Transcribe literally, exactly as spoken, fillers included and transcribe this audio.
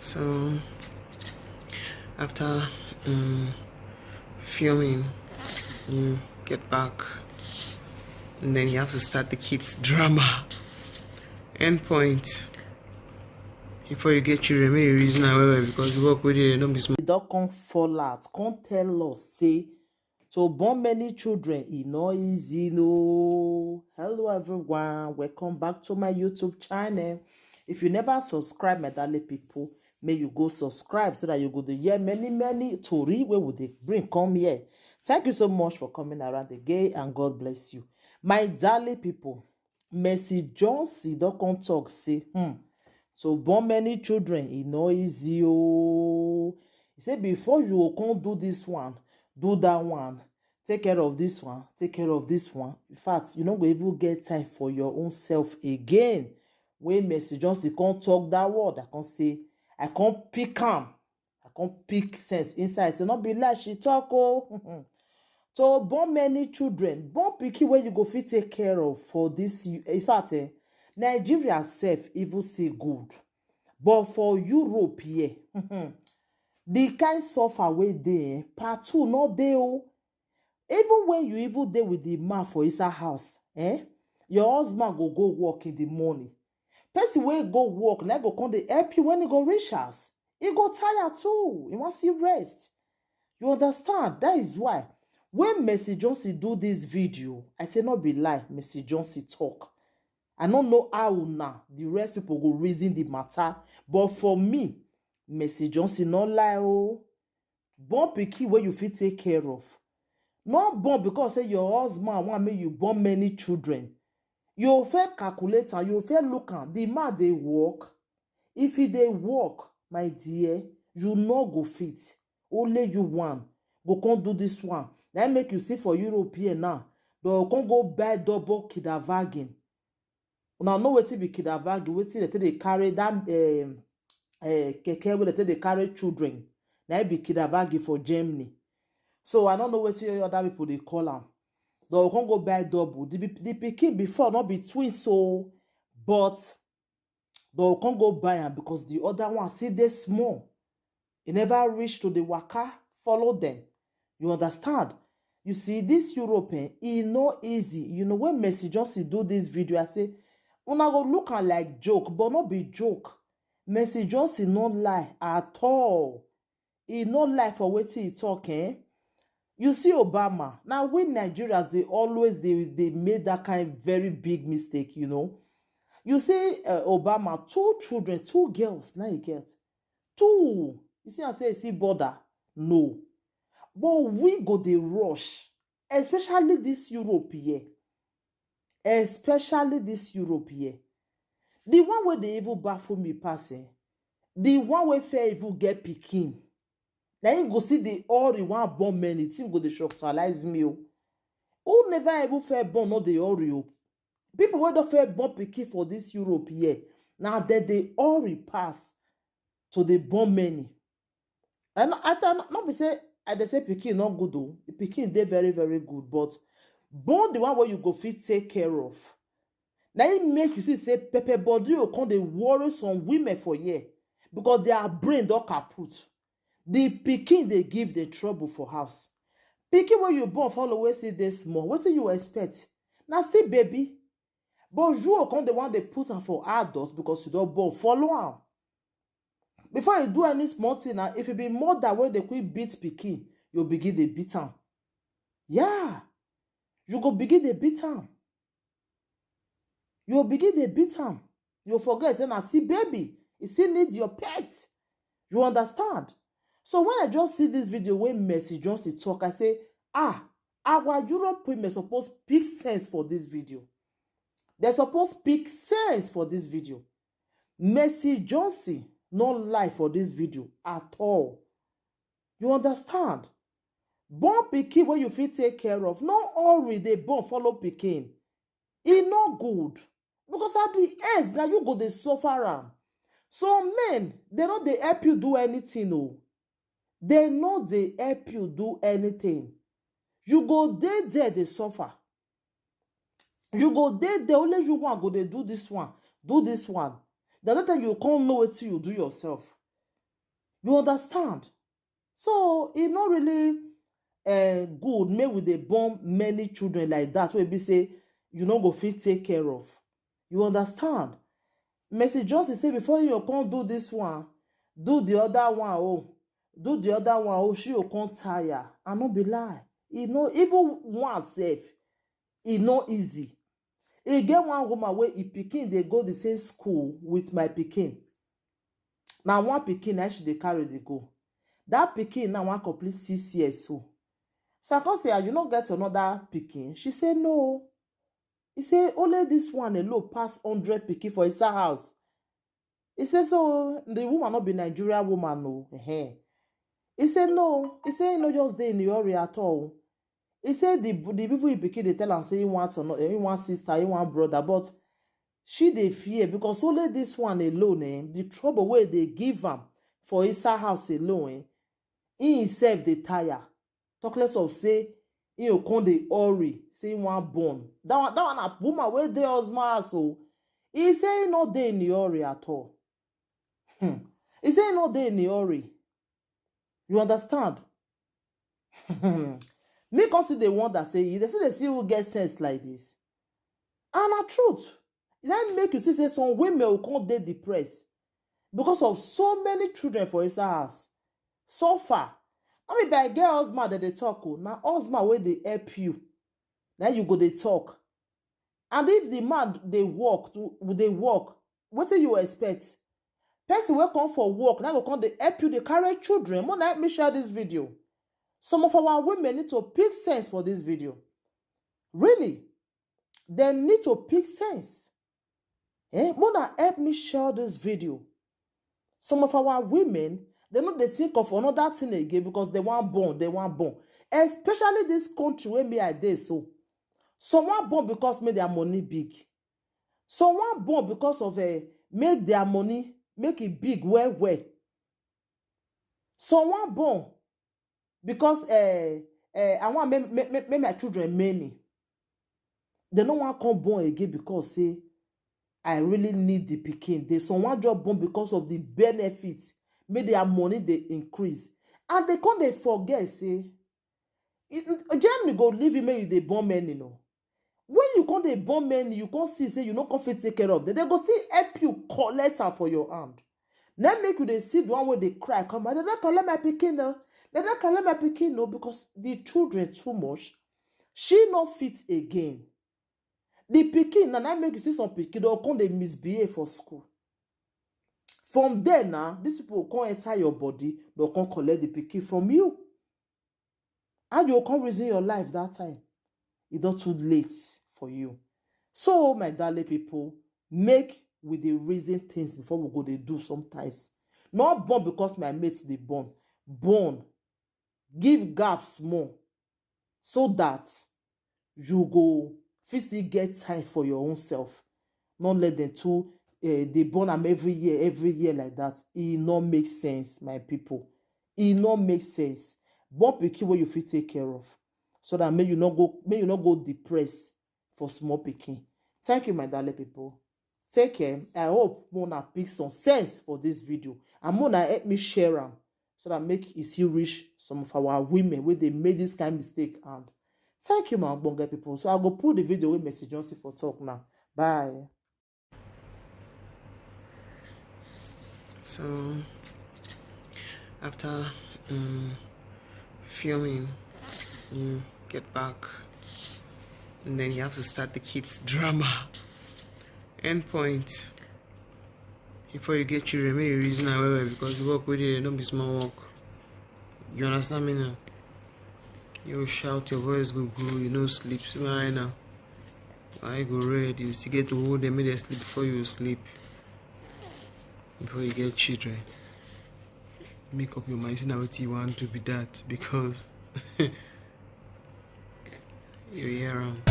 So after um, filming, you get back, and then you have to start the kids' drama. End point. Before you get children, make you reason am well well, because the work wey dey there no be small. E don come fall out, come tell us say to born many children e no easy, no. Hello everyone, welcome back to my YouTube channel. If you never subscribe, my darling people, may you go subscribe so that you go to hear many many tori wey we dey bring come here. Thank you so much for coming around again, and God bless you, my darling people. Mercy Johnson don come talk say, hmm, to born many children e no easy, oh. He say before you go come do this one, do that one, take care of this one, take care of this one. In fact, you no go even get time for your own self again. When Mercy Johnson come talk that word, I come say, I come pick am. I come pick sense inside. Say no be lie she talk, oh. To born many children, born pikin wey you go fit take care of for this. In fact, eh, Nigeria sef even say good, but for Europe here, the kind suffer wey dey, eh, part two no dey, oh. Even when you even dey with the man for inside house, eh, your husband go go work in the morning. Person wey go work na go come dey help you when e go reach house. E go tire too, e wan still rest. You understand? That is why when Mercy Johnson do this video, I say no be lie, Mercy Johnson talk. I no know how una, the rest people, go reason the matter, but for me, Mercy Johnson no lie, oh. Born pikin wey you fit take care of. No born because say your husband want make you born many children. You fit calculate am, you fit look am. The man dey work. If he dey work, my dear, you no go fit. Only you one go come do this one. Na im make you see for Europe here now, they go come go buy double kinderwagen. Una know wetin be kinderwagen? Wetin dem take dey carry that, um, eh, keke wey dem take dey carry children? Na im be kinderwagen for Germany. So I no know wetin other people dey call am. They go come go buy double. The, the pikin before no be twins, so, but they go come go buy am because the other one still dey small. E never reach to dey waka follow them. You understand? You see, this Europe, eh, e no easy. You know, when Mercy Johnson do this video, I say, una go look am like joke, but no be joke. Mercy Johnson no lie at all. E no lie for wetin e talk, eh? You see, Obama, now we Nigerians, they always, they, they made that kind very big mistake, you know. You see, uh, Obama, two children, two girls, now you get two. You see, I say, see border, no. But we go dey rush, especially this Europe here. Especially this Europe here. The one wey dey even baffle me pass, eh, the one wey fit even get pikin. Na him go see the all the one born many thing go dey shocktalize me, oh. Who never even fit born no dey hurry, oh. People wey don fit born pikin for this Europe here, na dem dey hurry pass to dey born many. And I tell, no be say I dey say pikin no good, oh. Pikin dey very, very good, but born the one wey you go fit take care of. Na im make you see say pepper body go come dey worry some women for here because their brain don kaput. The pikin dey give the trouble for house. Pikin wey you born follow wey still dey small, wetin you expect? Na still baby. But you go come dey wan dey put am for adult because you don born follow am. Before you do any small thing, na if you be mother wey dey quick beat pikin, you begin dey beat am. Yeah, you go begin dey beat am. You go begin dey beat am. You forget say na still baby, e still need your pet. You understand? So when I just see this video wey Mercy Johnson talk, I say, ah, our Europe women suppose pick sense for this video. They suppose pick sense for this video. Mercy Johnson no lie for this video at all. You understand? Born pikin wey you fit take care of. No hurry dey born follow pikin. E no good. Because at the end, na you go dey suffer am. Some men, they no dey help you do anything, oh. They no dey help you do anything. You go dey there dey suffer. You go dey there, only you one go dey do this one, do this one. The other time you come know wetin you do yourself. You understand? So e no really uh, good make we dey born many children like that wey be say you no go fit take care of. You understand? Mercy Johnson say before you come do this one, do the other one, oh, do the other one, oh, she go come tire. I no be lie. E no even one sef. E no easy. E get one woman wey e pikin dey go the same school with my pikin. Na one pikin na she dey carry dey go. That pikin now wan complete six years so. So I come say, "Ah, you no get another pikin?" She say, "No." He say, "Only this one alone pass hundred pikin for inside house." He say, "So the woman no be Nigeria woman o." Ehen. He say, "No." He say, "He no just dey in the hurry at all." He say the, the people he pikin dey tell am say he want, or not, he want sister, he want brother, but she dey fear because only this one alone, eh, the trouble wey dey give am for inside house alone, eh, he himself dey tire. Talk less of say he go come dey hurry, say he wan born. That one, that one na woman wey dey husband house o. He say he no dey in the hurry at all. Hmm. He say he no dey in the hurry. You understand? Me come still dey wonder say, you dey still dey see who get sense like this. And na truth. E na make you see say some women go come dey depressed because of so many children for inside house. So far, no be by get husband dem dey talk o. Na husband wey dey help you, na you go dey talk. And if the man dey work, to dey work, wetin you expect? Person wey come for work na go come dey help you dey carry children. Make una help me share this video. Some of our women need to pick sense for this video. Really, they need to pick sense. Eh? Make una help me share this video. Some of our women, they no dey think of another thing again because they wan born, they wan born. Especially this country wey me I dey so. Some wan born because make their money big. Some wan born because of, eh, make their money, make it big well well. Some wan born because, eh, eh, I wan make, make, make, make my children many. They no wan come born again because say I really need the pikin. They some wan just born because of the benefit, make their money dey increase. And they come dey forget say, it, Germany go leave you make you dey born many, no. When you come dey born many, you come see say you no come fit take care of them. They go still help you collect am for your hand. Then make you dey see the one wey dey cry come out. "They don collect my pikin, no. They don collect my pikin, no," because the children too much. She no fit again. The pikin na, na make you see some pikin don come dey misbehave for school. From there now, these people come enter your body, they come collect the pikin from you. How you come reason your life that time? E don too late for you. So, my darling people, make we dey reason things before we go dey do sometimes. Not born because my mate dey born. Born. Give gap small so that you go fit still get time for your own self. Not let them too, eh, dey born am every year, every year like that. E no make sense, my people. E no make sense. Born pikin wey you fit take care of, so that make you no go, make you no go depress for small pikin. Thank you, my darling people. Take care. I hope make una pick some sense for this video and make una help me share am so that make e still reach some of our women wey dey make this kind mistake. And thank you, my ogbonge people. So I go put the video wey Mercy Johnson for talk now. Bye. So after, um, filming, you get back, and then you have to start the kids' drama. End point. Before you get children, make you reason am well well, because the work wey dey there no be small work. You understand me now? You shout, your voice go grow, you no sleep. See my eye now. Eye go red, you still get to hold them, make them sleep before you sleep. Before you get children, make up your mind. Say na wetin you wan do be that, because you hear am.